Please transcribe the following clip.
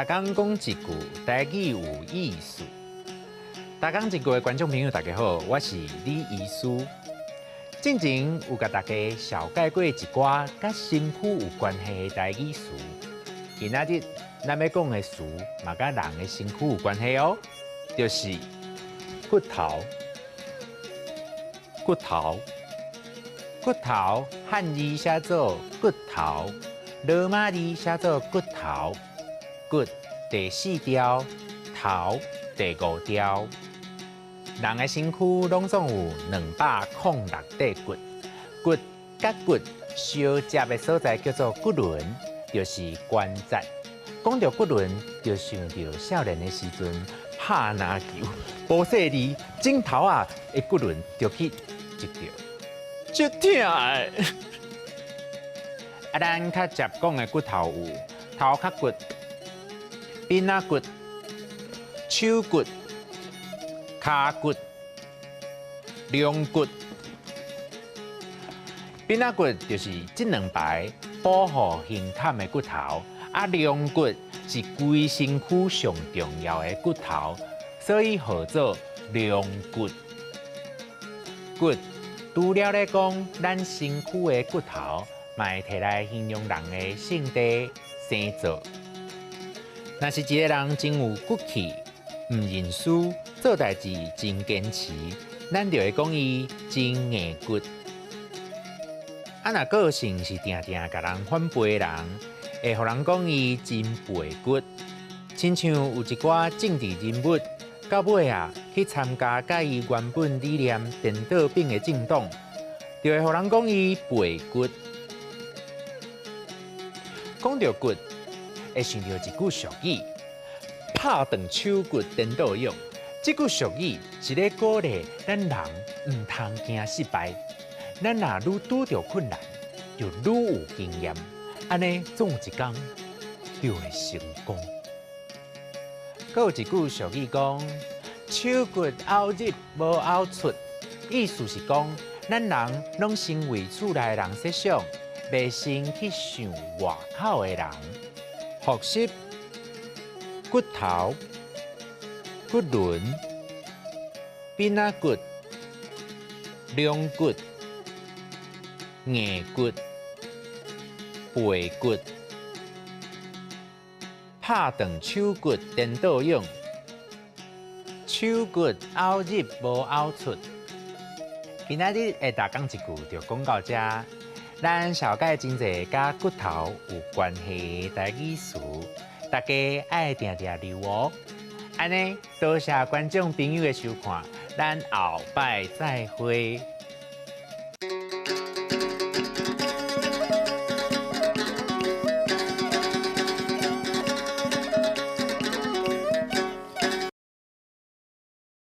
工講一句台語有意思。逐工一句的觀眾朋友，大家好，我是李醫師。進前有共大家紹介過一寡佮身軀有關係的台語詞。今仔日咱欲講的詞嘛，佮人的身軀有關係哦，就是骨頭。骨頭，骨頭，漢字寫做骨頭，羅馬字寫做骨頭。骨第四條，頭第五條。人的身軀攏總有206塊骨，骨佮骨相接的所在叫做骨輪，就是關節。講著骨輪，就想著少年的時陣拍籃球，無細膩，指頭仔的骨輪就去折著，足疼的。啊，咱較捷講的骨頭有頭殼骨、邊仔骨、手骨、跤骨、龍骨。邊仔骨就是這兩排保護胸坎的骨頭，啊，龍骨是規身軀上重要的骨頭，所以號做龍骨。骨除了咧講咱身軀的骨頭，嘛會提來形容人的性地、生造。若是一个人真有骨氣，毋認輸，做代誌真堅持，咱就會講伊真硬骨。啊，若個性是定定共人反背的人，會予人講伊真背骨。親像有一寡政治人物，到尾啊去參加佮伊原本理念顛倒反的政黨，就會予人講伊背骨。講著骨，會想著一句俗語：拍斷手骨顛倒勇。這句俗語是咧鼓勵咱人毋通驚失敗。咱若愈拄著困難，就愈有經驗，按呢總有一工就會成功。閣有一句俗語講：手骨拗入無拗出，意思是講，咱人攏先為厝內人設想，袂先去想外口的人。複習：骨頭、骨輪、邊仔骨、龍骨、硬骨、背骨。拍斷手骨顛倒勇，手骨拗入無拗出。今仔日的逐工一句就講到遮，咱紹介真濟佮骨頭有關係的台語詞，大家愛定定留哦。按呢，多謝觀眾朋友的收看，咱後擺再會。